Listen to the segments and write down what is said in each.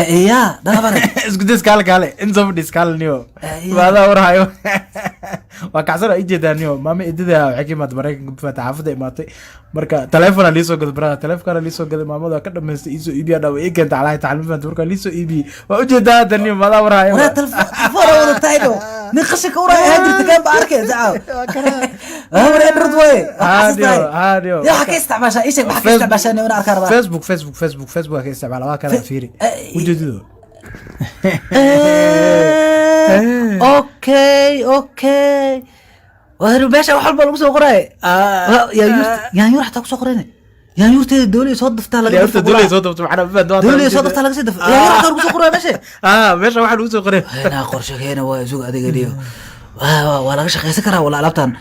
Yaa dhaabane. Isku days, kaale kaale, in soo fadhiis, kaale niyo. Maadaa warhayo? Waa kacsana ijeedaa niyo. Maama idada waxay ka imaatay Maraykanka, mafaata? Xaafadda imaatay. Marka telefonaa liisoo gaday, brother, telefonkaana liisoo gaday. Maamada waa ka dhamaystay, iisoo iibiya dhaw, ii keenta calahay taxal, mafaanta? Marka liisoo iibiyey, waa ujeedaa hadda niyo. Maadaa warhayo? Waraa, telefoon wada tahaydo, nin qashinka uraya ahaan jirta kaan ba arkay zacaaw. War Android waaye. Haa niyo, haa niyo. Yaa, waxaa ka isticmaashaa? Ii sheeg maxaa ka isticmaashaa niyo, inaan arkaa rabaa. Facebook, Facebook, Facebook, Facebook waa ka isticmaala. Waa kana, fiiri. Ujeedido. Okay, waa meesha wax walba lagu soo qoraaye. Yaanyuur xataa kusoo qorayne, yaanyuurteeda dooliya soo daftaa laga Yaanyuurta dooliya soo dafta macnaa, mafaanta? Waa dooliya soo daftaa laga sii dafa. Yaanyuur xataa lagu soo qoraya meesha. Ah, meesha waxaa lagu soo qoray. Inaa qorshe keena waa isug adiga dhiyo. Waa laga shaqaysan karaa wala alaabtan.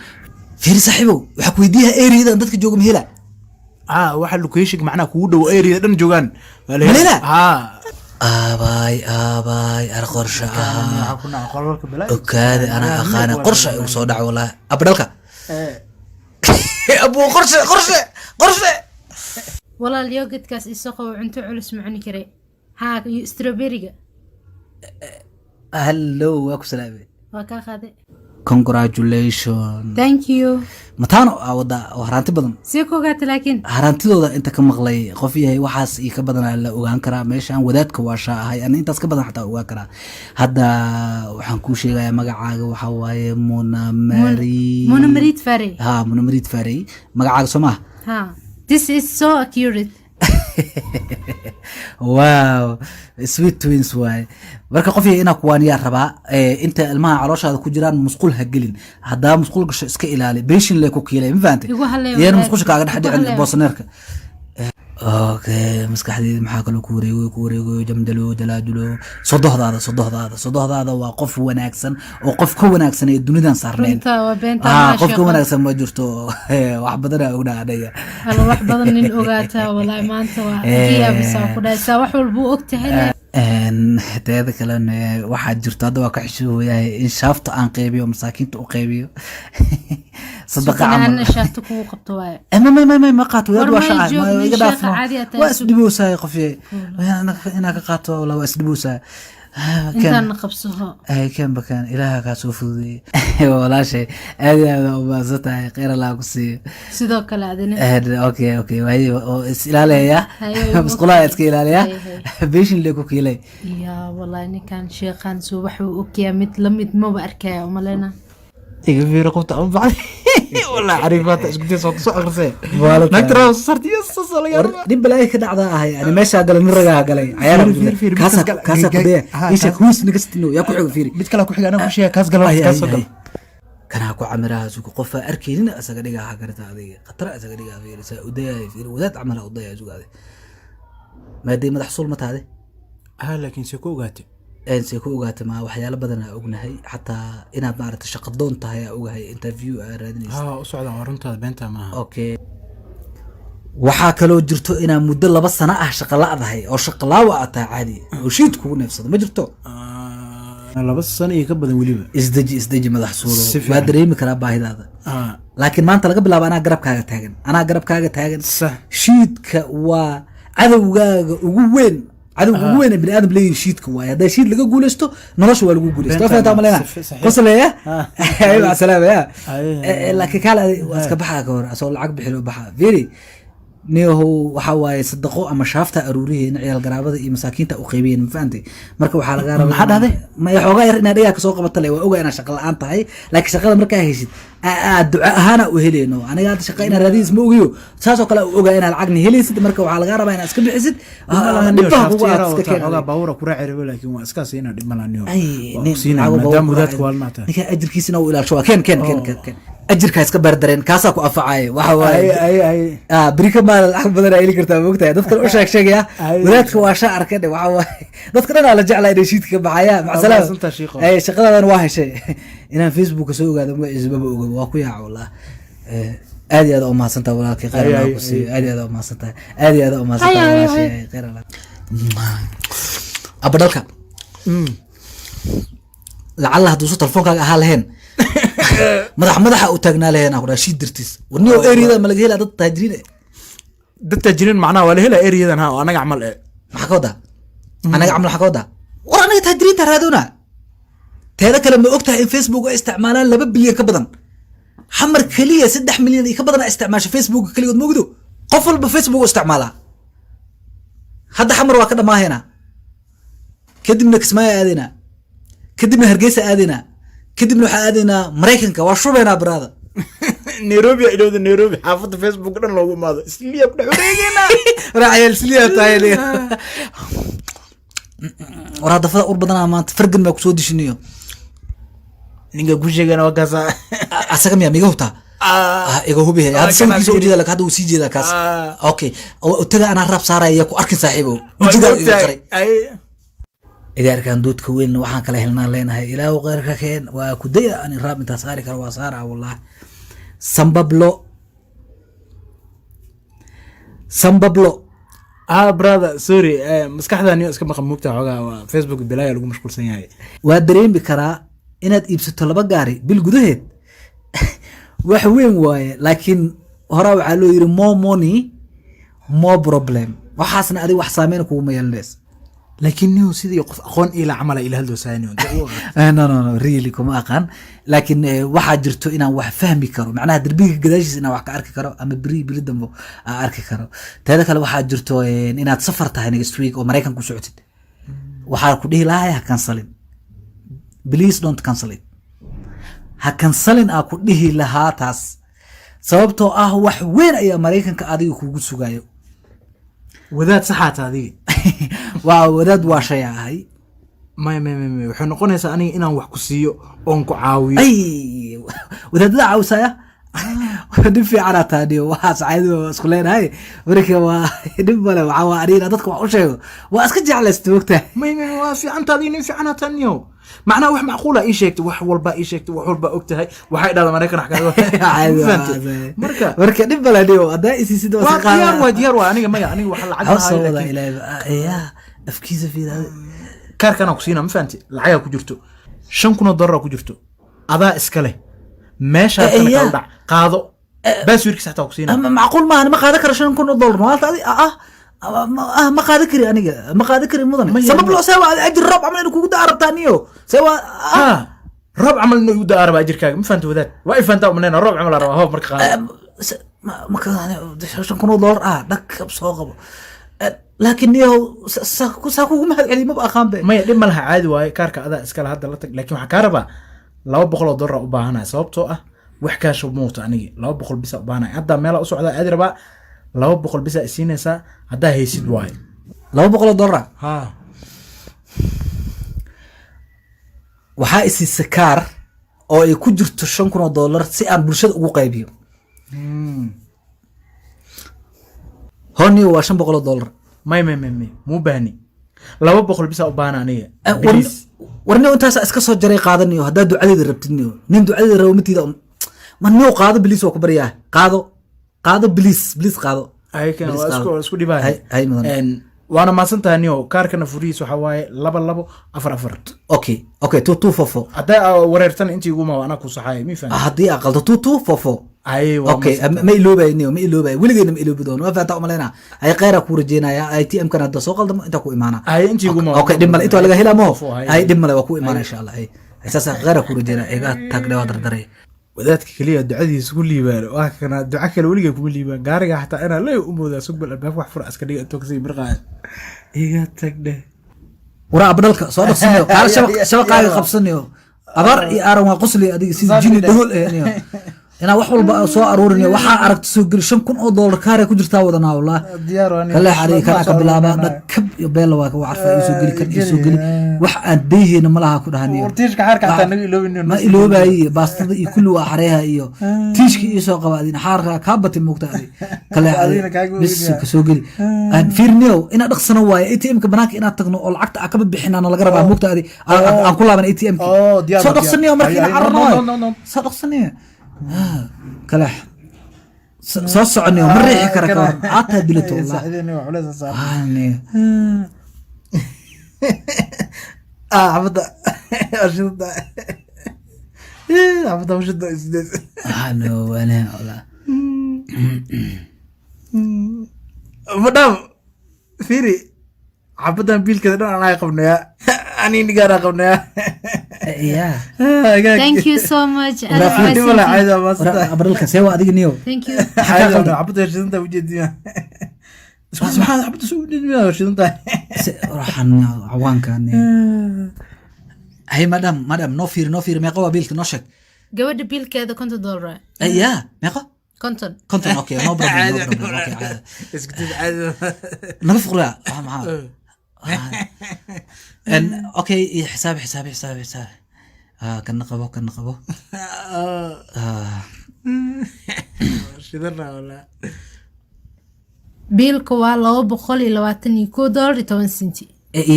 Fiiri saaxiibow, waxaa ku weydiiyaa area-dan dadka jooga ma hela? Ah, waxa location macnaha kugu dhow area dhan joogaan waa la Ma hela? Haa. Aabaay aabaay, ar qorshe ah. Waxaa ku dhaca qolalka balaayo. Ogaade, anaa aqaana qorshe igu soo dhaco wallahi. Abdhalka abuu, qorshe, qorshe, qorshe. Walaal, yogurt-kaas isoo qabo, cunto culus ma cuni kare. Haa, iyo strawberry-ga. Hello, waa ku salaamay. Waa kaa qaade. Congratulation. Thank you. Mataano aa wadaa oo haraanti badan. See ku ogaata laakiin? Haraantidooda inta ka maqlay qof yahay, waxaas iyo ka badanaa la ogaan karaa. Meeshaan wadaadka waashaa ahay ana intaas ka badan xataa ogaan karaa. Hadda waxaan kuu sheegayaa, magacaaga waxaa waaye Muna Mari. Muna Marid Farey. Ha, Muna Marid Farey magacaaga, soo maha? Ha, this is so accurate. Wow, sweet twins waaye. Marka qof yahay inaa kuwaaniyaa rabaa. Inta ilmaha calooshaada ku jiraan musqul ha gelin. Haddaa musqul gasho, iska ilaali, beeshin le ku kiilay, ma fahantay? Igu halleeyo, Iyana walaal. musqusha kaaga dhex Igu dhicin. halleeyo. Boosaneerka. Okay, maskaxdeyda maxaa kaloo ku wareegoy, ku wareegoy? Jamdalo jalaajulo. Sodohdaada, sodohdaada, sodohdaada waa qof wanaagsan oo qof ka wanaagsan ee dunidan saarneen. Runta waa beenta. Ah, maa qof ka sheeko. wanaagsan ma jirto. Wax badanaa ognaa anaga. Alla, wax badan nin ogaataa walaahi. Maanta waa ka yaabisaa ku dhahaysaa, wax walbuu og tahay. Teeda kalena waxaa jirto, hadda waa ka xishooyahay in shaafta aan qeybiyo, masaakiinta u qeybiyo sadaqa camal. Anna shaafta kugu qabto waaye. Ma qaato wadaad. War waa may shaca joog, ma nin iga sheekha dhaafno. caadi ah tahay. Waa isdhibowsahay qofye, inaa ka qaato wala waa isdhibowsahay. Intaana qabsaho. Ay, kan bakan Ilaaha kaa soo fududeeyey. Walaashay, aad iyo aad u mahadsan tahay, kheyr Allah ku siiyo. Sidoo kale adina. Okay, waaye oo is ilaalaya. Haye, musqulaha iska ilaaliya. Haye, haye. Beeshin lee ku kiilay. Ya wallahi, ninkan sheekhan suu waxuu ogyahay mid lamid maba arkaya umaleyna. Iga fiiri qofta ama baxday. Wallahi xariifaata isku day soo soo akhrisay. Waalid. Naagta rawa soo saartay iyo soo soo laga War dhib balaayo ka dhacdaa ahay yani, meeshaa galay nin ragaa galay cayaar. Fiiri, fiiri, fiiri, kaasaa midkaas gal- kaasaa kudaya. Ha, Isha huis nigastino yaa ku xigo, fiiri. Mid kale ku xiga, anaa ku sheega, kaas galo. Ay, kaas ay, soo ay. gal. Kanaa ku camiraha sugu, qofaa arkaynin asaga dhigaa garta, adiga khatara asaga dhigaa. Fiiri saa udayaya, fiiri, wadaad camal ha udayaya sugaade. Maadey madax sul ma taade? Ah, laakiin see ku ogaatay? Een see ku ogaatay? Ma waxyaalo badan aa ognahay, xataa inaad maaragtay shaqadoon tahay aa ogahay, interview aa raadinaysa. Ha, u socdaan, waa runtaada, beenta maaha. Okay, waxaa kaloo jirto inaa muddo 2 sano ah shaqa la'dahay oo shaqalaawa aad tahay caadi oo shiid kugu neefsado, ma jirto? Ah, 2 sano iyo ka badan weliba. Isdeji, isdeji, madax suulo. Si fiican. Waa dareemi karaa baahidaada. Laakiin maanta laga bilaabo anaa garabkaaga taagan, anaa garabkaaga taagan. Shiidka waa cadowgaaga ugu weyn, cadowga ugu weyn ee bini aadam leeyihin shiidka waaye. Haddaa shiid laga guuleysto, nolosha waa lagu guuleysto. Beenta Waa fahantaa maleyna? saxiix. Qoslaya. Mac salaama ya. Laakiin kaale, waa iska baxaa ka hor asoo lacag bixin oo baxa. Fiiri niyahow, waxaa waaye sadaqo ama shaafta aruuriheen, ciyaal garaabada iyo masaakiinta u qaybiyeen, ma fahantay? Marka waxaa lagaa rabaa Maxaa dhahday? Ma xoogaa yar inaad dhigaa kasoo qabata le. Waa ogaa inaad shaqa la-aan tahay, laakiin shaqada markaa heshid aad duco ahaana u heleyno. Aniga hadda shaqa inaad raadinaysid ma ogiyo, saasoo kale u ogaa inaad lacagna helaysid. Marka waxaa lagaa rabaa inaad iska bixisid. Dhibbaha kugu aad iska xoogaa keen. Baabuura ku raaci rabo, laakiin waa iska siinaa, dhib malaniyo. Ay, nin siinaa lacago maadaama baabuur ku wadaadku raaci. waalnaata. Ninka ajirkiisina uu ilaasho waa keen, keen, keen, keen, keen. Ajirkaa iska baardareen, kaasaa ku anfacaya waxa waaye. Ay, ay. Ah, beri ka maal lacag badan aa heli kartaa, moogtahay? Dadkan u sheeg sheegaya. Wadaadka waa sha arka dhe. Waxa waaye dadka dhan aa la jeclaa inay shiidka ka baxaya. Macasalaam. Mahadsantahay, shiikho. Ay, shaqadadan waa heshay. Inaan Facebooka soo ogaado magaciisa maba oga, waa ku yaaca wallah. Aad iyo aad u mahadsantahay walaalkay, khayr Ay, Allah ay, ku siiyo. ay. Aad iyo aad u mahadsantahay, aad iyo aad u mahadsantahay Ay, ay, walaashay. ay. Khayr Allah. Abadhalka lacalla hadduusu telefoonkaaga ahaa lahayn, madax madaxa u taagnaa lahayn aan ku dhaha shiid dartiis. Warniyo, area-da ma laga helaa dad taajiriin eh? Dad taajiriin macnaha waa la helaa area-dan, ha, oo anaga camal eh. Maxaa ka wadaa? Anaga camal waxaa ka wadaa, war anaga taajiriinta raadona. Teeda kale, ma og tahay in Facebook ay isticmaalaan 2 bilyan ka badan? Xamar keliya 3 milyan iyo ka badan a isticmaasha Facebook keligood. Ma ogdo? Qof walba Facebook u isticmaalaa. Hadda Xamar waa ka dhamaahaynaa, kadibna Kismaayo aadaynaa, kadibna Hargeysa aadaynaa, kadibna waxaa aadaynaa Maraykanka. Waa shubaynaa, brother. Nairobi aa ilowda. Nairobi xaafadda Facebook dhan loogu imaado, isliya ku dhex wareegayna. Raacayaal siliyaa tahay. War hadafada ur badanaa maanta, fargan baa kusoo dishinayo. Ninka ku sheegana waa kaasa. Asaga miya? Miga hubtaa? Ah, iga hubi. Hadda sawirkiisa ujeeda, laakiin hadda wuu sii jeedaa kaas. Okay, taga anaa raab saaraya ku arkin, saaxiibow. Wejigaa iga qaray. Igaarkan duudka weyn waxaan kala helnaan leenahay. Ilaahu kheyrka keen. Waa ku daya ani raab intaa saari karo waa saara, wallah. Sambablo, sambablo. Ah brother, sorry, maskaxdani iska maqan mugta xoogaa. Waa Facebook bilaaya lagu mashquulsan yahay. Waa dareemi karaa inaad iibsato laba gaari bil gudaheed wax weyn waaye, laakiin horaa waxaa loo yiri, "More money, more problem." Waxaasna adiga wax saameyn kuguma yeelanays. Laakiin niyo, sidii qof aqoon ila camala ila hadloosaani. No, really kuma aqaan, laakiin waxaa jirto inaan wax fahmi karo, macnaha derbiga gadaashiisa inaan wax ka arki karo ama beri beri dambo aan arki karo. Teeda kale, waxaa jirto inaad safar tahay next week oo Maraykan ku socotid. Waxaa ku dhihi lahay, ha cancelin, please don't cancel it. Ha cancelin aa ku dhihi lahaa taas, sababtoo ah wax weyn ayaa Maraykanka adiga kugu sugayo. Wadaad saxaata adiga. Waa wadaad, waa shay ahay. Maya, maya, maya, maya, waxay noqonaysaa aniga inaan wax ku siiyo oon ku caawiyo. Ay, wadaadada caawisaya dhib fiicanaa taaniyo. Waxaas caadi waa isku leenahay. Marka waa dhib male. Waxaa waa aniga dadka wax u sheego waa iska jeclaysta, mogtahay. Maya, maya, waa fiicanta adiga, nin fiicanaa taniyo. Macnaha wax macquula ii sheegtay, wax walba ii sheegtay, wax walba og tahay. Waxay dhahda Maraykan wax kaaga. Caadi. Ma fahantay? Marka marka dhib male dhigo haddaa isiisid waa waa iska diyaar. qaada. Waa diyaar waa aniga. Maya, aniga wax lacag Waxaa soo mahayo, wadaa laakiin ilaahay yaa afkiisa fiiraade. Kaarkanaa ku siina, ma fahanti? Lacagaa ku jirto, 5,000 oo dollar ku jirto, adaa iska leh meeshaa kale. Ya. Kala dhac, qaado, passwordkiisa xataa ku siina. Macquul maaha, ma qaadan karo $5,000 maanta. Adi ah ma qaadan kari, aniga ma qaadan kari, mudane. Sabab loo see waa ajir roob camal inuu kugu daa rabtaa niyo, see waa ah. Ha, roob camal inuu igu daa rabaa ajirkaaga, ma fahanti? Wadaad waa i fahantaa umanayna, roob camal aa rabaa. Hoob marka qaado. $5,000 ah dhag soo qabo. Laakiin niyow, saa kugu mahad celiy maba aqaan be. Maya, dhib ma laha, caadi waaye. Kaarka adaa iskale, hadda la tag, laakiin waxaa kaa rabaa $200 u baahanaya, sababtoo ah wax kaasha muuto anigi. 200 bisa u baahanaya. Hadda meelaa u socdaa aadi rabaa, 200 bisa isiinaysaa haddaa haysid waaye. $200 ah? Ha. Waxaa isiisa kaar oo ay ku jirto $5,000 si aan bulshada ugu qaybiyo. Honiyo, waa $500. May, may, may, may, muu baahni, 200 bisa u baahana aniga. Please. Warniyo, intaasa iska soo jaray, qaadaniyo haddaa ducadeeda rabtid. Niyo, nin ducadeeda rabo matiida ma niyo? Qaado please, waa ku baryaa, qaado, qaado please, please qaado. Aykan Please waa isku qaado. waa isku dhibaya. Hay mudan. Waana mahadsan tahay niyo. Kaarkana furihiis waxaa waaye 2244. Okay, 2244. Haddaa aa wareertana intii iguma anaa ku saxaaya, mi fahan? Haddii aqalto, 2244. Ay, waa okay. mahadsan tahay. Ma iloobayo niyo, ma iloobayo, weligeena ma iloobi doono. Waa fahantaa umalaynaa. Ay, kheyra kuu rajeynaya. ATM kana hadda soo qaldamo intaa ku imaana. Ay, intii iguma. Okay, dhib male, inta waa laga helaa mo. Hay. Ay, dhib male, waa ku imaana insha Allah. Ay, saasa kheyra kuu rajeynaya. Iga taagdhe, waa dardaray. Wadaadka keliya ducadiisa ku liibaan waa kana. Duco kale weligay kuma liibaan. Gaariga xataa inaa le u moodaa. Sugbal albaabka wax fura iska dhiga, intoo kasii birqaaya. Iga tagdhe. Waraa abdhalka soo dhaqsanayo, kaala shabaqaaga qabsanayo. Abaar iyo aaran waa qosli adiga sida jini dhogol eh niyo. Inaa wax walba soo aruurinayo, waxaa aragto soo geli. $5,000 kaare ku jirtaa wadanaa, wallah. Diyaar. Kale xarii kana ka bilaaba dhakab iyo beella waa ka carfa. Ii soo geli kan, ii soo geli. Wax aan dayheyna malaha ku dhahaniyo. Tiishka xaarka xataa naga iloobin. Ma iloobayi, baastada iyo kulli waa xareeha iyo tiishka ii soo qaba. Adina xaarka kaa batay moogta adi kale. Adigna kaaga bis ogyahay. Ka soo geli. Aan fiirniyow, inaad dhaqsano waaye. ATM-ka banaanka inaad tagno oo lacagta aan kaba bixinaana laga rabaa moogta adi. Aan ku laaban ATM-ki. Oh, diyaar soo waa, diyaar. dhaqsaniyo marka Ay, ina ay, cararno no, waaye. no, no, no. Soo dhaqsaniyo kaleex. Soo soconniyo, ma riixi kara ka waran aataa dilato wallah. Ah, niyo. Xabadda ashida, xabadda ashida sideed. Ah, no, wala wallah. Madam, fiiri. Xabadan biilkeeda dhan anaa qabnaya, ani nigaana qabnaya. Ya. Thank you so much. Dhib male, caadi waa maasanta. Abdalka, see waa adiga niyo? Thank you. Caadi waa, xabadda shidan tahay, ujeediya isku maxaa xabadda soo ujeediya shidan tahay. Waxaan cawaankan. Hey madam, madam, noo fiiri, noo fiiri, meeqa waa biilka? Noo sheeg. Gabadha biilkeeda $50 waay. Ya, meeqa? 50. 50, okay, no problem, no problem, okay, caadi. Isku dib, caadi. Naga fuqraa waa maxaa? Okay, iyo xisaabi, xisaabi, xisaabi, xisaabi. Kana qabo, kana qabo. Shidana walaa. Biilka waa $221.10.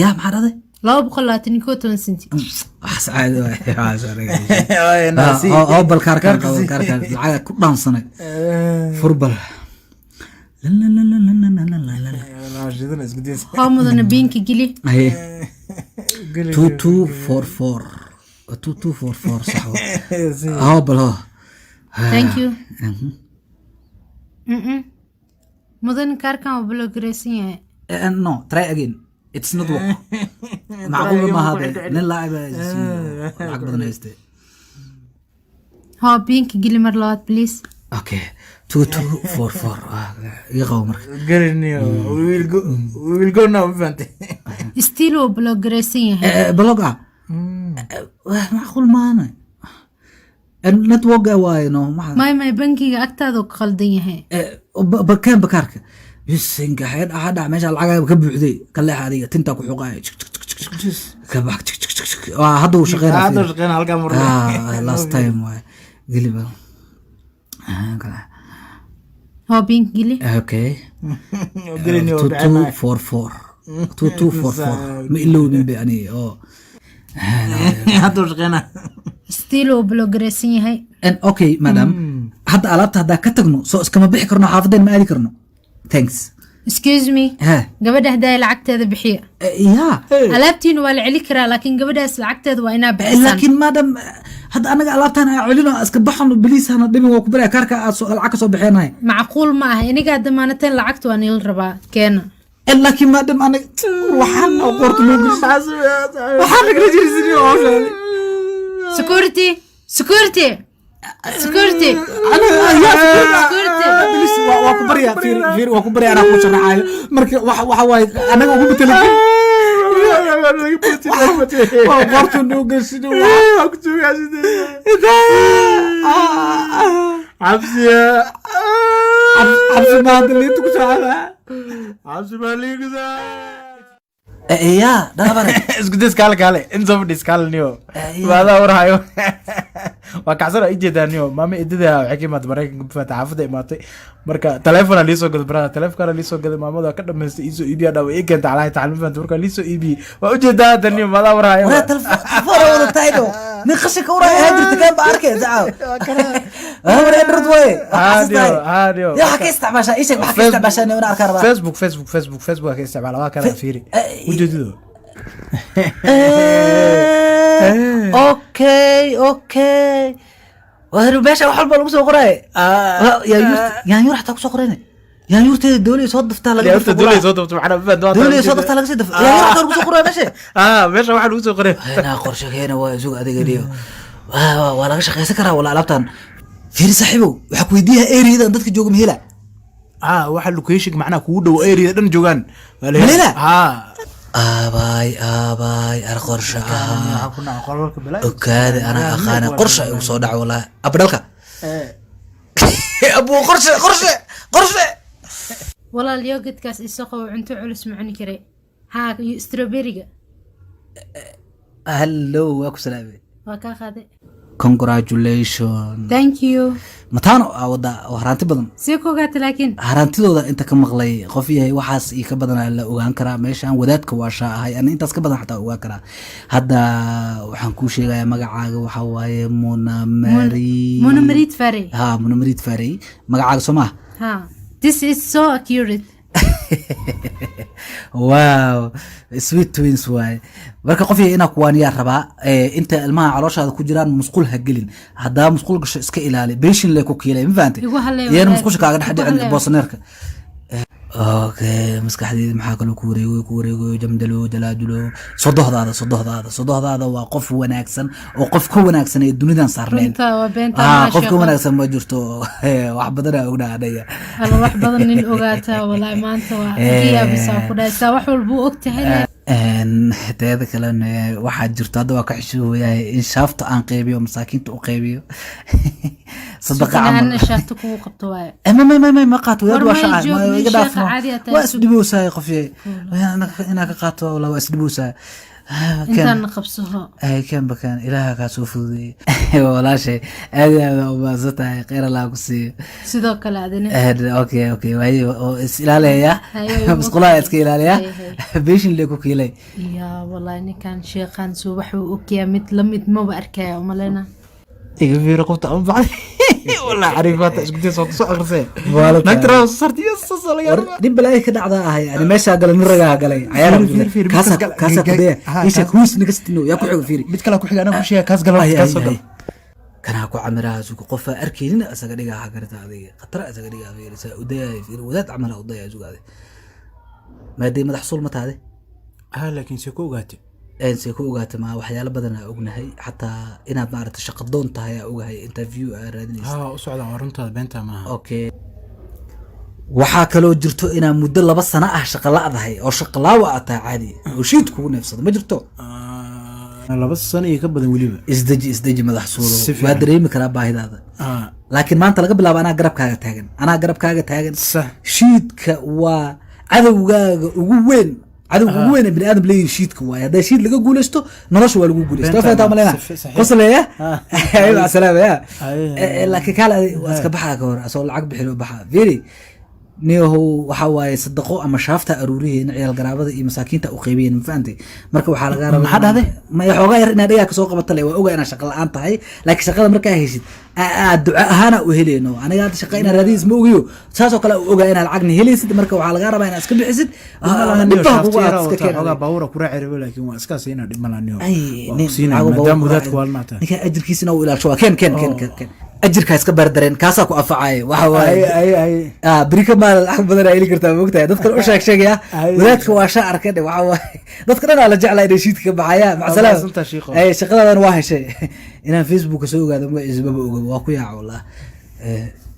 Ya, maxaa dhahday? 221.10. Waxaas caadi waay, waxaas aniga. Oo bal kaarkaan qabo, kaarkaan lacaga ku dhaansanay furbal. Shidana isku dib. Hoo mudana, PIN-ka geli. Haye, 2244, 2244, sax wa. Hoo bal, hoo. Thank you. Mudan, kaarkan waa block-garaysan yahay. No, try again, it's not work. Macquul maaha de, nin laacib lacag badan hayste. Hoo, PIN-ka geli mar labaad, please. Okay, 2244 iga qabo marka. Geliniyo, we will go, we will go now, ma fahantay? Still waa block-garaysan yahay. Block ah. Macquul maana, network waaye, no maxa. May, bankiga agtaada uu ka qaldan yahay. Bakeen bakaarka bisinka xeed aha dhac, meesha lacagaaga ka buuxday, ka leexa adiga, tintaa ku xuqaaya, ka bax. Waa hadda uu shaqeynaa. Hadda shaqeynaa halkaa mar. Last time waay, geliba. Hoo, PIN-ka geli. Okay. Geliniyo. 2244, 2244, ma ilowdin be ani oo. Hadda shaqeynaa. Still waa block-garaysan yahay. Okay madam, hadda alaabta haddaa ka tagno, soo iskama bixi karno, xaafadeen ma aadi karno? Thanks. Excuse me. Ha. Gabadha haddaa lacagteeda bixiya. Ya. Alaabtiina waa la celi karaa, laakiin gabadhaas lacagteeda waa inaa bixisaan. Laakiin madam, hadda anaga alaabtaan aan celino, iska baxano, please, hana dhibin, waa ku baraya kaarka aad lacag ka soo bixeenahay. Macquul ma aha, inigaa damaanateen, lacagta waa niila rabaa, keena. Laakiin madam, anaga waxaan qorta loo geliy, waxaan nagala jirsin hawshaani. Security, security, security, security. Please, waa ku baryaa, fiir fiir, waa ku baryaa, anaa ku sharaxaayo. Marka waxa waaye anaga ugu betelin, waa qorta noo gelsin. Cabsiya. Cabsi maanta liinta ku soo cabaa. Cabsi baa liigusaa. Ya, dhabare. Isku days, kaale kaale, in soo fadhiis, kaale niyo. Maadaa warhayo? Waa kacsan, ii jeedaa niyo. Maama idada waxay ka imaatay Maraykanka, mafaata? Xaafadda imaatay, marka telefoona liisoo gaday, brother, telefonkana liisoo gaday. Maamada waa ka dhamaystay, iisoo iibiya dhaa, ii keentay calahay tacal, mafaanta? Marka liisoo iibiyey, waa ujeedaa hadda niyo, maadaa warhayo? Waraa telefoon wada tahaydo, nin qashinka uraya ahaa jirta, kaan ba arkay zacaaw war Android waaye. Haa niyo, haa niyo. Ya, waxaa ka isticmaashaa? Ii sheeg waxaa ka isticmaashaa niyo, arkaa rabaa. Facebook, Facebook, Facebook, Facebook waa ka isticmaala, waa kana, fiiri, ujeedido. Okay, waa meesha wax walba lagu soo qoraaye. Yaanyuur xataa kusoo qorayne, yaanyuurteeda dooley soo daftaa laga. Yaanyuurta dooley soo dafta, macnaa mafaanta? Waa dooley soo daftaa laga sii dafa, yaanyuur xataa lagu soo qoraya meesha. Meesha waxaa lagu soo qoray. Inaa qorshe keena waa isug adiga dhiyo, waa laga shaqaysan karaa wala alaabtan. Fiiri saaxiibow, waxaa ku weydiiyaa area-dan dadka jooga ma hela? Waxa location macnaha kugu dhow area dhan joogaan waa la Ma hela? Haa. Aabaay aabaay, ar qorshe ahaa. Waxaa ku dhaca qolalka balaa. Ogaade, anaa aqaana qorshe igu soo dhaco walaahi, abdhalka abuu, qorshe, qorshe, qorshe. Walaal, yogurt-kaas isoo qabo, cunto culus ma cuni karay. Haa, iyo strawberry-ga. Hello, waa ku salaamay. Waa kaa qaaday. Congratulation. Thank you. Mataano aa wadaa oo haraanti badan. See ku ogaata laakiin? Haraantidooda inta ka maqlay, qof yahay waxaas iyo ka badan la ogaan karaa. Meeshaan wadaadka waashaa ahay ana intaas ka badan xataa ogaan karaa. Hadda waxaan kuu sheegayaa, magacaaga waxaa waaye Munamari. Munamarid Farey. Ha, Munamarid Farey magacaaga, soo maha? Ha, this is so accurate. Wow, sweet twins waaye. Marka qof yahay inaa kuwaaniyaa rabaa. Inta ilmaha calooshaada ku jiraan musqul ha gelin. Haddaa musqul gasho, iska ilaali, beeshin le ku kiilay, ma fahantay? Igu halleeyo, Iyana walaal. musqusha kaaga dhex Igu dhicin halleeyo. boosaneerka. Okay, maskaxdeyda maxaa kaloo ku wareegoy, ku wareegoy? Jamdalo jalaajulo. Sodohdaada, sodohdaada, sodohdaada waa qof wanaagsan oo qof ka wanaagsan ee dunidan saarneen. Runta waa beenta. Ah, maa qof ka sheekho. wanaagsan ma jirto. Wax badan aa ognaa anaga. Alla, wax badan nin ogaataa walaahi. Maanta waa ka yaabisaa ku dhahaysaa, wax walbuu og tahay. Teeda kalena waxaa jirto, hadda waa ka xishooyahay in shaafta aan qeybiyo, masaakiinta u qeybiyo sadaqa camal. Anna shaafta kugu qabto waaye. Ma qaato wadaad. War waa may shaca joog, ma nin iga sheekha dhaafno. caadi ah tahay. Waa isdhibowsahay qofye inaa ka qaato, wala waa isdhibowsahay. Intaana qabsaho. Ay, kan bakan ilaaha kaa soo fududeeyey. Walaashay, aad iyo aad u mahadsan tahay, kheyr Allah ku siiyo. Sidoo kale adina. Okay, waaye oo is ilaalaya. Haye, musqulaha iska ilaaliya. Haye. Beeshin lee ku kiilay. Ya wallahi, ninkan sheekhan suu waxuu ogyahay mid lamid maba arkaya umalena. Iga fiiri qofta ama bacdi walaa xariifaata isku day soo soo akhrisay. Waalid. Naagta raa soo saartay iyo soo soo laga War nin balaayo ka dhacda ahay yani, meeshaa galay nin ragaa galay cayaar. Fiiri, fiiri, fiiri, kaasaa midkaas gal- kaasaa kudaya. Ha, isha kaas- huis nikastino yaa ku xigo, fiiri. Mid kale ku xiga anaa ku sheega, kaas gala. Ay, kaas ay, soo gal. Ay. Kanaa ku camiraha suga, qofaa arkaynin isaga dhigaa garta, adiga khatara isaga dhigaa. Fiiri saa udayay, fiiri wadaad camal ha udaya sugaade maadee madax sul ma taade. Ha, laakiin see ku ogaatay? Een see ku ogaatay? Ma waxyaalo badan aa ognahay, xataa inaad maaragtay shaqo doon tahay aa ogahay, interview aa raadinaysa. Ha, u socda, waa runtaada, beenta maaha. Okay, waxaa kaloo jirto inaa muddo 2 sano ah shaqa la'dahay oo shaqalaawa aad tahay caadi oo shiid kugu neefsado ma jirto. Ah, 2 sano iyo ka badan weliba. Isdeji, isdeji, madax suulo. Si fiican. Waa dareemi karaa baahidaada, laakiin maanta laga bilaabo anaa garabkaaga taagan, anaa garabkaaga taagan. Shiidka waa cadowgaaga ugu weyn, cadowga ugu weyn ee bini aadam leeyihin shiidka waaye. Haddaa shiid laga guuleysto, nolosha waa lagu guuleysto. Beenta Waa fahantaa ma- maleyna. saxiix. Qoslaya. Ah. Salaam ya. Aye. Laakiin kaale waa iska baxaa ka hor asoo lacag bixin oo baxaa. Fiiri niyahow, waxaa waaye sadaqo ama shaafta aruuriheen ciyaal garaabada iyo masaakiinta u qaybiyeen, ma fahantay? Marka waxaa lagaa rabaa Maxaa dhahday? Ma xoogaa yar inaad dhigaa kasoo qabata le. Waa ogaa inaad shaqa la-aan tahay, laakiin shaqada markaa heshid aa duco ahaana u heleyno. Aniga hadda shaqa inaad raadinaysid ma ogiyo, saasoo kale u ogaa inaad lacagna helaysid. Marka waxaa lagaa rabaa inaad iska bixisid. Dhibbaha kugu aad iska xoogaa keen. baabuura ku raaci rabo, laakiin waa iska siinaa, dhib malaniyo. Ay, waa nin ku siinaa lacago maadaama baabuur wadaadku ku waalnaata. Ninka ajirkiisina uu ilaasho waa keen, keen, keen, keen, keen ajirkaa iska baardareen, kaasaa ku anfacaya waxa waaye. Ay, ay. Ah, beri ka maal lacag badan aa heli kartaa, moogtahay? Dadkan u sheeg sheegaya. Ay. Wadaadka waa sha arka dhe, waxa waaye dadka dhan aa la jeclaa inay shiidka ka baxaya. Macasalaam. Mahadsantahay, shiikho. Ay, shaqadadan waa heshay. Inaan Facebooka soo ogaado magaciisa maba oga, waa ku yaaca wallah.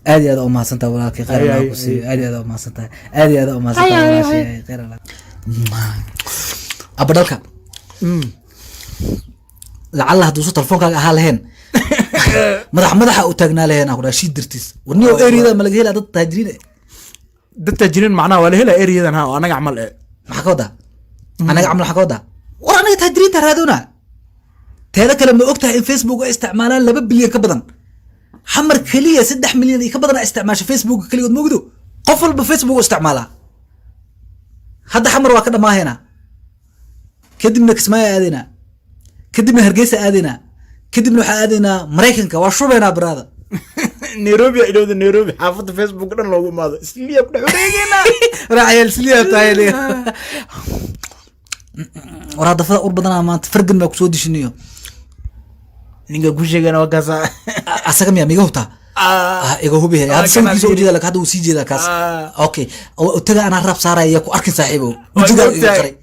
Aad iyo aad aa umahadsantahay walaalkay, khayr Ay, Allah ay, ku siiyo. ay. Aad iyo aad aa umahadsantahay, aad iyo aad aa umahadsantahay Ay, ay, walaashay. ay. Khayr Allah. Abadhalka lacalla hadduusu telefoonkaaga ahaa lahayn, madax madaxa u taagnaa lahayn aan ku dhaha shiid dartiis. Warniyo, eriyada ma laga helaa dad taajiriin eh? Dad taajiriin macnaha waa la helaa eriyadan, ha, oo anaga camal eh. Maxaa ka wadaa anaga camal? Maxaa ka wadaa? War anaga taajiriinta raadona. Teeda kale, ma og tahay in Facebook ay isticmaalaan 2 bilyan ka badan? Xamar keliya 3 milyan iyo ka badan a isticmaasha Facebook keligood, ma ogdo? Qof walba Facebook u isticmaalaa. Hadda Xamar waa ka dhamaahaynaa, kadibna Kismaayo aadaynaa, kadibna Hargeysa aadaynaa, kadibna waxaa aadaynaa Maraykanka, waa shubaynaa baraada. Nairobi aa ilowda, Nairobi xaafadda Facebook dhan loogu imaado, isliya ku dhex wareegayna. Raacayaal siliyaa tahay. War hadafada ur badanaa maanta, fargan baa kusoo dishinayo. Ninka ku sheegana waa kaasa. Asaga miya miga hubtaa? Ah, iga hubi. Hadda sawirkiisa ujeeda, laakiin hadda wuu sii jeedaa kaas. Okay, taga anaa raab saaraya ku arkin saaxiibow, wejigaa iga qaray.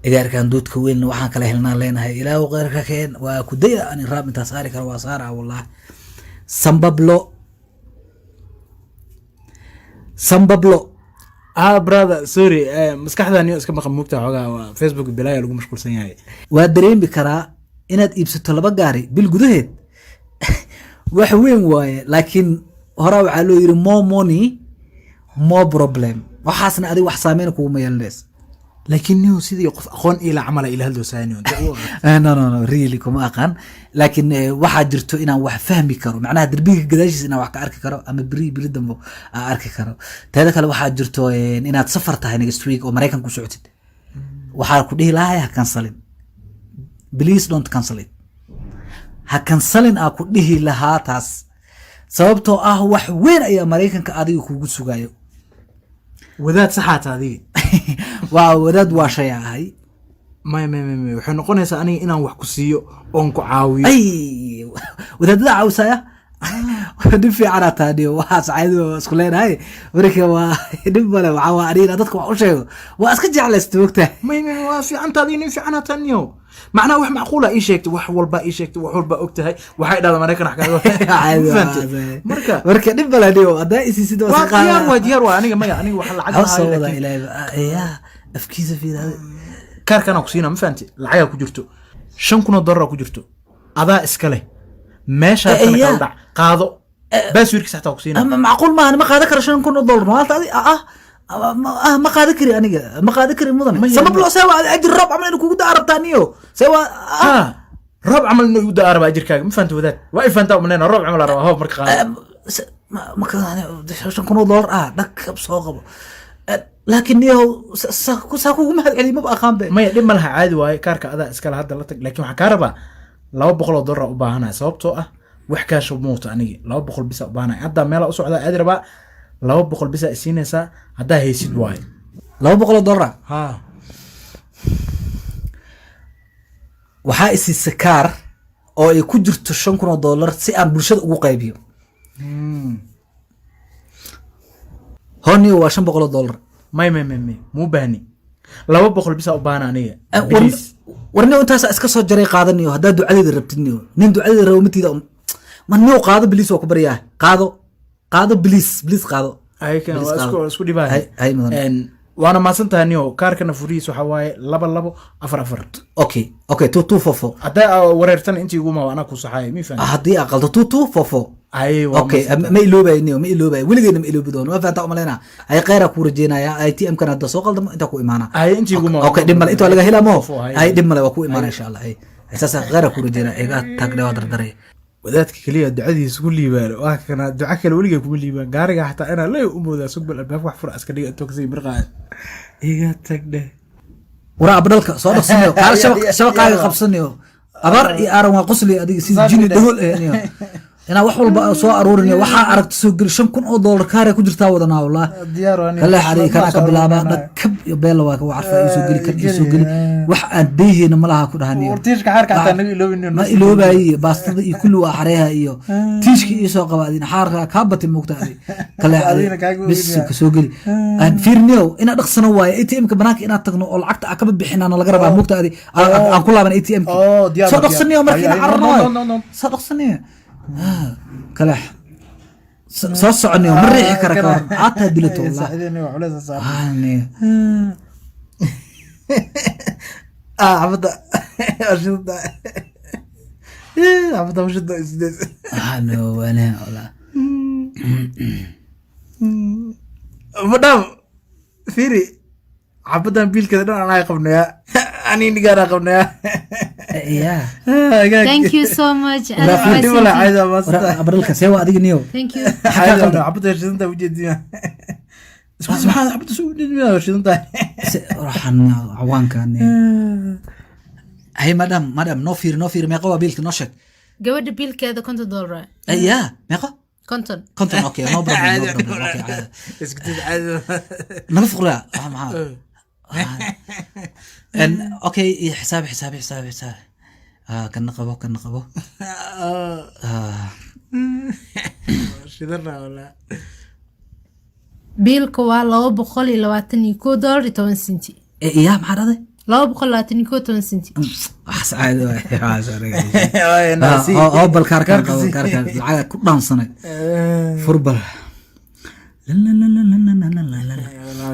Igaarkan duudka weyn waxaan kala helnaa leenahay, ilaahu kheyrka keen. Waa ku daya ani raab intaa saari karo waa saara wallah. Sambablo, sambablo. Ah brother, sorry, maskaxdani iska maqan mugta xoogaa, waa Facebook bilaaya lagu mashquulsan yahay. Waa dareemi karaa inaad iibsato laba gaari bil gudaheed wax weyn waaye, laakiin horaa waxaa loo yiri more money, more problem. Waxaasna adiga wax saameyn kuguma yeelanays. Laakiin nihu sidii qof aqoon ila camala ila hadloosaani. No, no, no, really kuma aqaan, laakiin waxaa jirto inaan wax fahmi karo, macnaha derbiga gadaashiisa inaan wax ka arki karo ama beri beri dambo aan arki karo. Teeda kale, waxaa jirto inaad safar tahay next week oo Maraykan ku socotid. Waxaa ku dhihi lahay ha cancelin, please don't cancel it, ha cancelin aa ku dhihi lahaa taas, sababtoo ah wax weyn ayaa Maraykanka adiga kugu sugayo. Wadaad saxaata adiga. Waa wadaad, waa shay ahay. Maya, maya, maya, maya, waxay noqonaysaa aniga inaan wax ku siiyo oon ku caawiyo. Ay, wadaadada caawisaya. Dhib fiicanaa tahay niyo, waxaas caadi waa isku leenahay. Marka waa dhib male, waxaa waa aniga dadka wax u sheego waa iska jeclaysta, mogtahay. May, may, waa fiicantaadi, nin fiicanaa taniyo. Macnaha wax macquula ii sheegtay, wax walba ii sheegtay, wax walba og tahay. Waxay dhahda Maraykan wax kaaga. Caadi waa, Fahantay? caadi. Marka marka dhib male niyo, haddaa isiisid waa waa iska diyaar. qaada. Waa diyaar, waa aniga maya, aniga wax lacag Waxaa soo ma hayo, wadaa laakiin ilaahay yaa afkiisa fiiraade. Kaarkanaa ku siinaa, ma fahanti? Lacagaa ku jirto, 5,000 oo dollar ku jirto, adaa iska leh meeshaa Eh, kala dhac, qaado, passwordkiisa xataa ku siinaa. Macquul maaha, ma qaadan karo $5,000 maanta adi ah ma qaadan kari, aniga ma qaadan kari mudane. Sabab loo see waa ajir roob camal inuu kugu daa rabtaa niyo, see waa ah. Ha, roob camal inuu igu daa rabaa ajirkaaga, ma fahanta wadaad? Waa i fahantaa umaleyna, roob camal aa rabaa. Hoob marka qaado. $5,000 ah dhakab soo qabo. Laakiin niyow saa kugu mahad celiy maba aqaan be. Maya, dhib ma laha, caadi waaye, kaarka adaa iskale, hadda la tag. Laakiin waxaan kaa rabaa $200 u baahanaya, sababtoo ah wax kaasha muuta anigi, 200 bisa u baahanaya. Hadda meelaa u socdaa aadi rabaa, 200 bisa isiinaysaa haddaa haysid waaye. $200 ah? Ha. Waxaa isiisa kaar oo ay ku jirto $5,000 si aan bulshada ugu qaybiyo. Honiyo, waa $500. May, may, may, may, muu baahni, 200 bisa u baahana aniga. Please. Warniyo, intaasa iska soo jaray, qaadaniyo haddaa ducadeeda rabtid. Niyo, nin ducadeeda rabo matiida ma niyo, qaado please, waa ku baryaa, qaado, qaado please, please qaado. Aykan Please waa qaado. isku dhibaahay. Hay mudan. Waana mahadsan tahay niyo. Kaarkana furihiis waxaa waaye 2244. Okay, 2244. Haddaa aa wareertana intii iguma anaa ku saxaaya, mi fahanti? Haddii aa qaldo, 2244. Ay, waa okay. mahadsan tahay. Ma iloobayo niyo, ma iloobayo, weligeena ma iloobi doono, waa fahantaa umalaynaa. Ay, kheyraa kuu rajeynaya. ATM kana hadda soo qaldamo intaa ku imaana. Ay, intii iguma. Okay, dhib male, inta waa laga helaa mo. Ay. Ay, dhib male, waa ku imaana insha Allah. Ay, saasa kheyraa kuu rajeynaya, iga taagdhe, waa dardaray. Wadaadka keliya ducadiisa ku liibaan waa kana, duco kale weligay kuma liibaan. Gaariga xataa inaa la u moodaa sugbal albaabka wax fura iska dhiga intoo kasii birqaaya, iga tagdhe. Waraa abdhalka soo dhaqsanayo, kaala shabaqaaga qabsanayo, abaar iyo aaran waa qosli adiga sida jini dhahool eh niyo. Inaa wax walba soo aruurinayo, waxaa aragta soo geli. $5,000 kaare ku jirtaa wadanaa wallah. Diyaar. Kale xarig kana ka bilaaba, dhakab iyo beela waa ka carfa, ii soo geli kan, ii soo geli, wax aan deyheyna malaha ku dhahaniyo. Tiishka xaarka xataa naga iloobin. Ma iloobayi, baastada iyo kulli waa xareeha iyo tiishka ii soo qaba. Adina xaarka kaa batay moogta adi kale. Adigna kaaga bis ogeyn. Ka soo geli aan fiirniyow, inaad dhaqsano waaye. ATM-ka banaanka inaad tagno oo lacagta aan kaba bixinaana laga rabaa moogta adi, aan ku laaban ATM-ki. Oh, diyaar, soo diyaar. dhaqsaniyo marka Ay, inaan ay, cararno no, waaye. no, no, no. Soo dhaqsaniyo kale, soo soconniyo, ma riixi kara ka hor aataa dilato wallah. Ah, niyo. Xabadda shida, xabadda shida sideed. Ah, no, wala wala. Madam fiiri, xabaddan biilkeeda dhan anaa qabnaya, ani nigaana qabnaya. Yeah. Thank you so much. Wala Aad dhib male, mahadsantihiin. caadi waa maasanta. Abdalka see waa adiga niyo? Thank you. Xabadda shidanta ujeediya, maxaa xabadda soo ujeediya shidanta? Waxaan cawaankan. Hay madam, madam, noo fiiri, noo fiiri, meeqa waa biilka, noo sheeg. Gabadha biilkeeda $50. Ya, meeqa? 50. 50, okay, no problem, no problem, okay, caadi. Isku caadi. Naga fuqraa waxa maxaa En, okay, iyo xisaabi, xisaabi, xisaabi, xisaabi. Ah, kana qabo, kana qabo. Ah, shidana walaa. Biilka waa $221.10. Ya, maxaa dhahday? 221.10. Waxaas caadi waay, waxaas aniga. Oo bal kaarkaan qabo, kaarkaan lacaga ku dhaansanay furbal.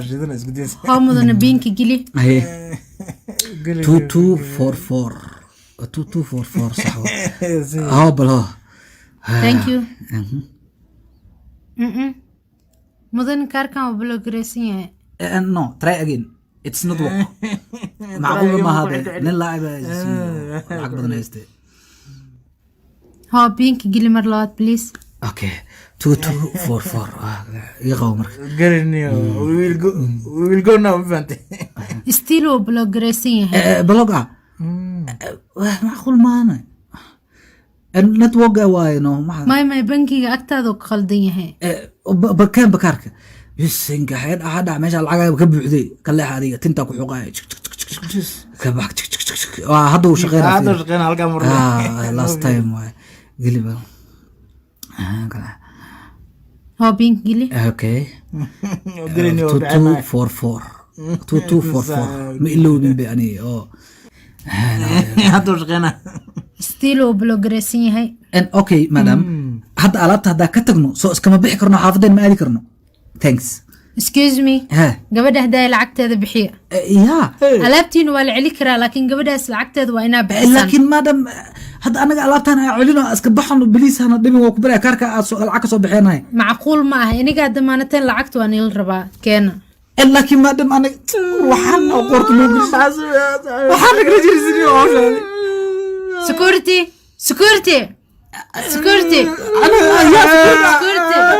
Shidana isku daysa. Hoo mudana, biinka geli. Haye, 2244, 2244, sax wa. Hoo bal hoo. Thank you. Mudan, kaarkan waa block-garaysan yahay. No, try again, it's not work. Macquul maaha de, nin laacib lacag badan hayste. Hoo, biinka geli mar labaad please. Okay, 2244 iga qabo marka. Garaniyo, we will go now, ma fahantay? Still waa block-garaysan yahay. Block ah. Macquul maahane, network waaye, no maxa. May, bankiga agtaada uu ka qaldan yahay. Bakeen bakaarka bisinka xeed aha dhac, meesha lacagaaga ka buuxday, ka leex adiga, tintaa ku xuqaaya. Ka bax. Waa hadda uu shaqeynaa. Hadda shaqeynaa halkaa mar. Ah, last time waay, geliba. Hoo, PIN geli. Okay, 2244, 2244, ma ilowdin be ani oo. Hadduu shaqeynaa. Still uu block garaysan yahay. Okay madam, hadda alaabta haddaa ka tagno, soo iskama bixi karno, xaafadeen ma aadi karno? Thanks. Excuse me. Ha. Gabadha haddaa lacagteeda bixiya. Ya. Alaabtiina waa la celi karaa, laakiin gabadhaas lacagteeda waa inaa bixisaan. Laakiin madam, hadda anaga alaabtaan aa celino, iska baxano, please, hana dhibin, waa ku baraya kaarka aad lacag ka soo bixinahay. Macquul ma aha, inigaa damaanateen, lacagta waa niila rabaa, keena. Laakiin madam, anaga waxaan qorta loo gelis, waxaan nagala jirisin hawshaadi. Security, security, security, security.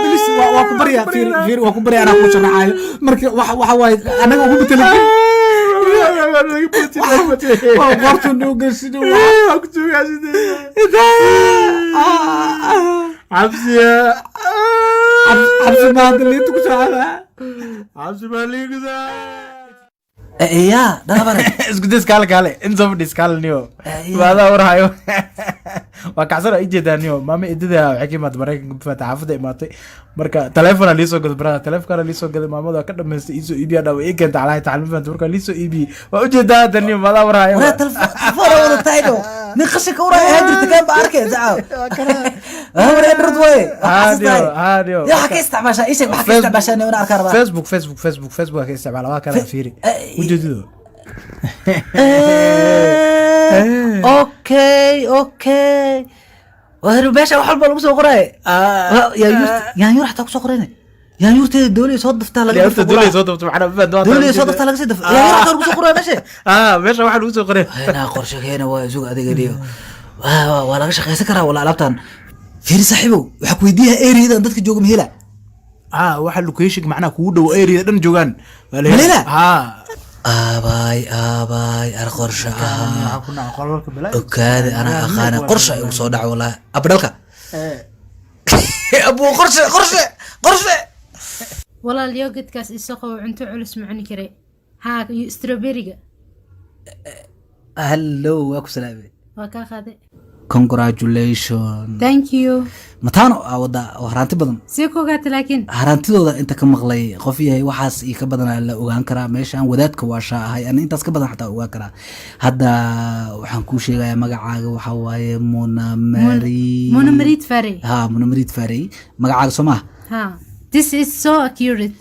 Please, waa ku baryaa, fiir fiir, waa ku baryaa, anaa ku sharaxaayo. Marka waxa waaye anaga ugu betelin, waa qorta noo gelsin. Cabsiya. Cabsi maanta liinta ku soo cabaa. Cabsi baa liigusaa. Ya dhabare. Isku days, kaale kaale, in soo fadhiis, kaale niyo. Maadaa warhayo? Waa kacsan, ii jeedaa niyo. Maama idada waxay ka imaatay Maraykanka, mafaata, xaafadda imaatay. Marka taleefona liisoo gaday, brother, taleefonkana liisoo gaday. Maamada waa ka dhamaystay, iisoo iibiya dhaa, ii keentay calahay taxal, mafaanta. Marka liisoo iibiyey, waa ujeedaa hadda niyo, maadaa warhayo? Waraa telefoon wada tahaydo, nin qashinka uraya ahaan jirta, kaan ba arkay zacaaw war Android waaye. Haa niyo, haa niyo. Ya, waxaa ka isticmaashaa, ii sheeg waxaa ka isticmaashaa niyo, arkaa rabaa. Facebook, Facebook, Facebook, Facebook waa ka isticmaala, waa kana, fiiri. Ujeedido. Okay, waa meesha wax walba lagu soo qoraay. Yaanyuur xataa kusoo qorayna, yaanyuurteeda dooley soo daftaa laga. Yaanyuurta dooley soo dafta, macnaa mafaanta, waa dooley soo daftaa laga sii dafa, yaanyuur xataa lagu soo qoraya meesha. Ah, meesha waxaa lagu soo qoray. Inaa qorshe keena waa isug adiga dhiyo, waa laga shaqaysan karaa wala alaabtan. Fiiri saaxiibow, waxaa ku weydiiyaa area-dan dadka jooga ma hela? Ah, waxa location macnaha kugu dhow area dhan joogaan waa la Ma la helaa? Haa. Aabaay aabaay, ar qorshe ahaa. Waxaa ku dhaca qolalka balaayo. Ogaada, anaa aqaana qorshe igu soo dhaca wallahi, abdhalka abuu, qorshe, qorshe, qorshe. Walaal, yogurtkaas isoo qabo, cunto culus ma cuni kare. Haa, iyo strawberryga. Hello, waa ku salaamay. Waa kaa qaaday. Congratulation. Thank you. Mataano aa wadaa oo haraanti badan. See ku ogaata laakiin? Haraantidooda inta ka maqlay, qof yahay waxaas iyo ka badanaa la ogaan karaa. Meeshaan wadaadka waashaa ahay ana intaas ka badan xataa ogaan karaa. Hadda waxaan kuu sheegayaa, magacaaga waxaa waaye Muna Mari. Muna Marid Farey. Ha, Muna Marid Farey magacaaga, soo maha? Ha, this is so accurate.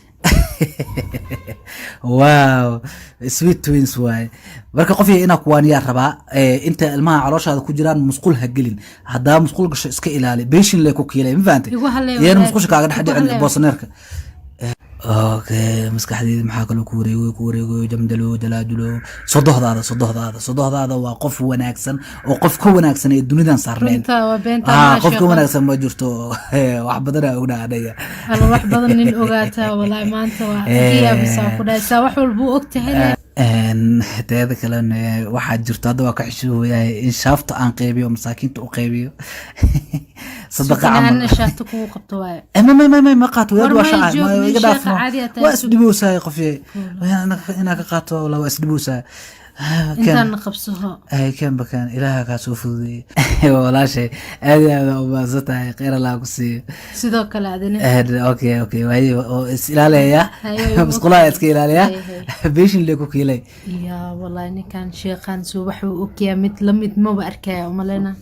Wow, sweet twins waaye. Marka qof yahay inaa kuwaaniyaa rabaa. Inta ilmaha calooshaada ku jiraan musqul ha gelin. Haddaa musqul gasho, iska ilaali, beeshin lee ku kiilay, ma fahantay? Igu halleeyo, yeena walaal. Musqusha kaaga dhex Igu dhicin. halleeyo. Boosaneerka. Okay, maskaxdeyda maxaa kaloo ku wareegoy, ku wareegoy? Jamdalo jalaajulo, sodohdaada, sodohdaada, sodohdaada waa qof wanaagsan oo qof ka wanaagsan ee dunidan saarneen. Runta waa beenta. Ah, Maa qof ka sheekho. wanaagsan ma jirto. Wax badanaa ognaa anaga. Alla, wax badan nin ogaataa walaahi, maanta waa ka yaabisaa, ku dhahaysaa wax walbuu og tahay. Teeda kalena waxaa jirto, hadda waa ka xishooyahay in shaafta aan qeybiyo, masaakiinta u qeybiyo sadaqa camal. Ana shaafta kugu qabto waaye. Ma qaato wadaad. War waa may shaca joog, ma nin iga sheekha dhaafno. caadi ah tahay. Waa isdhibowsahay qofye, inaa ka qaato wala waa isdhibowsahay. Intaana qabsaho. Ay, kan bakan ilaaha kaa soo fududeeyey. Walaashay, aad iyo aad u mahadsan tahay, khayr Allah ku siiyo. Sidoo kale adina. Okay, waaye oo is ilaalaya. Haye, musqulaha iska ilaaliya. Haye. Beeshin lee ku kiilay. Ya wallahi, ninkan sheekhan suu waxuu ogyahay mid lamid maba arkaya umalena.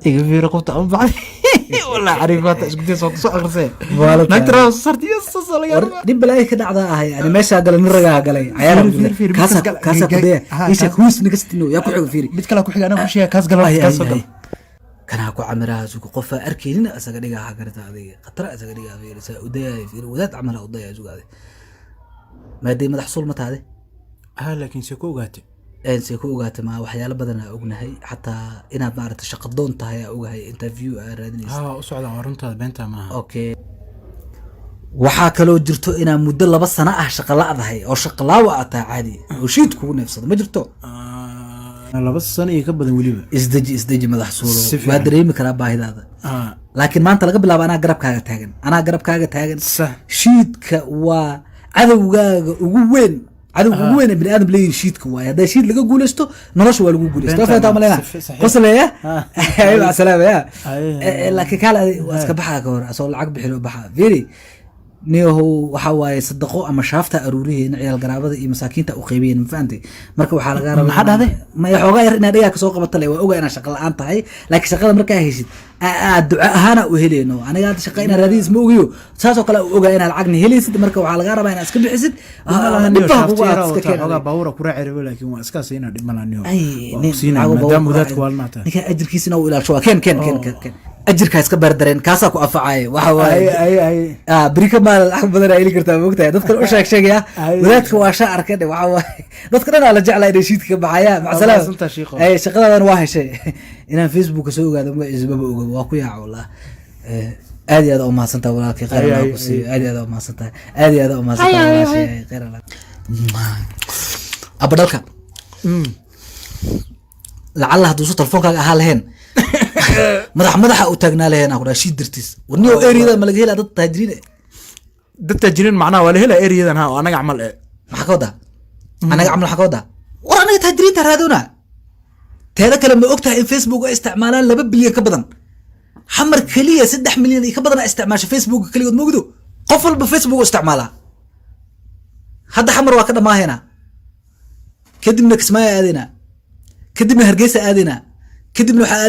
Iga fiiri qofta ama baxday, wallahi xariifaata isku day soo soo akhrisay. Waalid. Naagta raa soo saartay iyo soo soo laga War dhib balaayo ka dhacda ahay, yani meeshaa galay, nin ragaa galay cayaar. Fiiri, fiiri, fiiri, kaasaa midkaas gal- kaasaa kudaya. Isha kaas. Huis nigastino yaa ku xigo, fiiri. Mid kale ku xiga, anaa ku sheega, kaas galo. Ay, kaas ay, soo ay. gal. Kanaa ku camiraha suga, qofaa arkaynin isaga dhigaa garta, adiga khatara isaga dhigaa. Fiiri saa udayaya, fiiri, wadaad camal ha udayaya suga. Adi maaday madax sul ma taade? Ah, laakiin see ku ogaatay? Een see ku ogaatay? Ma waxyaalo badan aa ognahay, xataa inaad maaragtay shaqo doon tahay aa ogahay, interview aa raadinaysa. Haa, u socda, waa runtaada, beenta maaha. Okay, waxaa kaloo jirto inaa muddo 2 sano ah shaqa la'dahay oo shaqalaawa aad tahay, caadi oo shiid kugu neefsado ma jirto? Ah, 2 sano iyo ka badan weliba. Isdeji, isdeji, madax suulo. Si fiican. Waa dareemi karaa baahidaada. Laakiin maanta laga bilaabo anaa garabkaaga taagan, anaa garabkaaga taagan. Sax. Shiidka waa cadowgaaga ugu weyn. Cadowga ugu weyn ee bini aadam leeyihin shiidka waaye. Hadday shiid laga guuleysto, nolosha waa lagu guuleysto. Waa fahantaa maleyna? Saxiix. Qoslaya. Ah. Ay, mac salaama ya. Ay. Laakiin kaale adi waa iska baxaa ka hor asoo lacag bixin oo baxa. Fiiri niyahow, waxaa waaye sadaqo ama shaafta aruurihiina ciyaal garaabada iyo masaakiinta u qaybiyeen, ma fahantay? Marka waxaa lagaa rabaa Maxaa dhahday? Ma xoogaa yar inaad dhigaa kasoo qabata le. Waa ogaa inaad shaqa la-aan tahay, laakiin shaqada markaa heshid duco ahaana u heleyno. Aniga hadda shaqa inaad raadiyis ma ogiyo, saasoo kale u ogaa inaad lacagna helaysid. Marka waxaa lagaa rabaa inaad iska bixisid. Dhibbaha kugu aad iska xoogaa keen. Baabuura ku raaci rabo, laakiin waa iska siinaa, dhib malaha niyo. Ay, Waa nin ku siinaa, lacago maadaama baabuur wadaadku ku waalnaa tahay. Ninka ajirkiisina uu ilaasho. Waa keen, keen, keen, keen, keen. Ajirkaa iska beerdareen, kaasaa ku anfacaya waxa waaye. Ay, ay, ay. Ah, beri ka maal lacag badan aa heli kartaa, moogtahay? Dadkan u sheeg sheegaya. Ay. Wadaadka waa sha arka dhe. Waxa waaye dadka dhan aa la jeclaa inay shiidka ka baxaya. Waa Macasalaam. mahadsantahay, shiikho. Ay, shaqadaadan waa heshay. Inaan Facebooka soo ogaado magaciisa maba oga, waa ku yaaca wallah. Aad iyo aad aa umahadsantahay, walaalkay. Khayr Ay, Allah ay, ku siiyo. ay. Aad iyo aad aa umahadsantahay, aad iyo aad aa umahadsantahay, Ay, ay, walaashay. ay. Ay, khayr Allah. Abadhalka lacalla hadduusu telefoonkaaga ahaa lahayn, madax madaxa u taagnaa lahayn aan ku dhaha shiid dartiis. Warniyo, area-da ma laga helaa dad taajiriin eh? Dad taajiriin macnaha waa la helaa area-dan, ha, oo anaga camal eh. Maxaa ka wadaa anaga camal? Maxaa ka wadaa? War anaga taajiriinta raadona. Teeda kale, ma og tahay in Facebook ay isticmaalaan 2 bilyan ka badan? Xamar keliya 3 milyan iyo ka badan a isticmaasha Facebook keligood. Mogdo qof walba Facebook u isticmaalaa. Hadda Xamar waa ka dhamaahaynaa, kadibna Kismaayo aadaynaa, kadibna Hargeysa aadaynaa, kadibna waxaa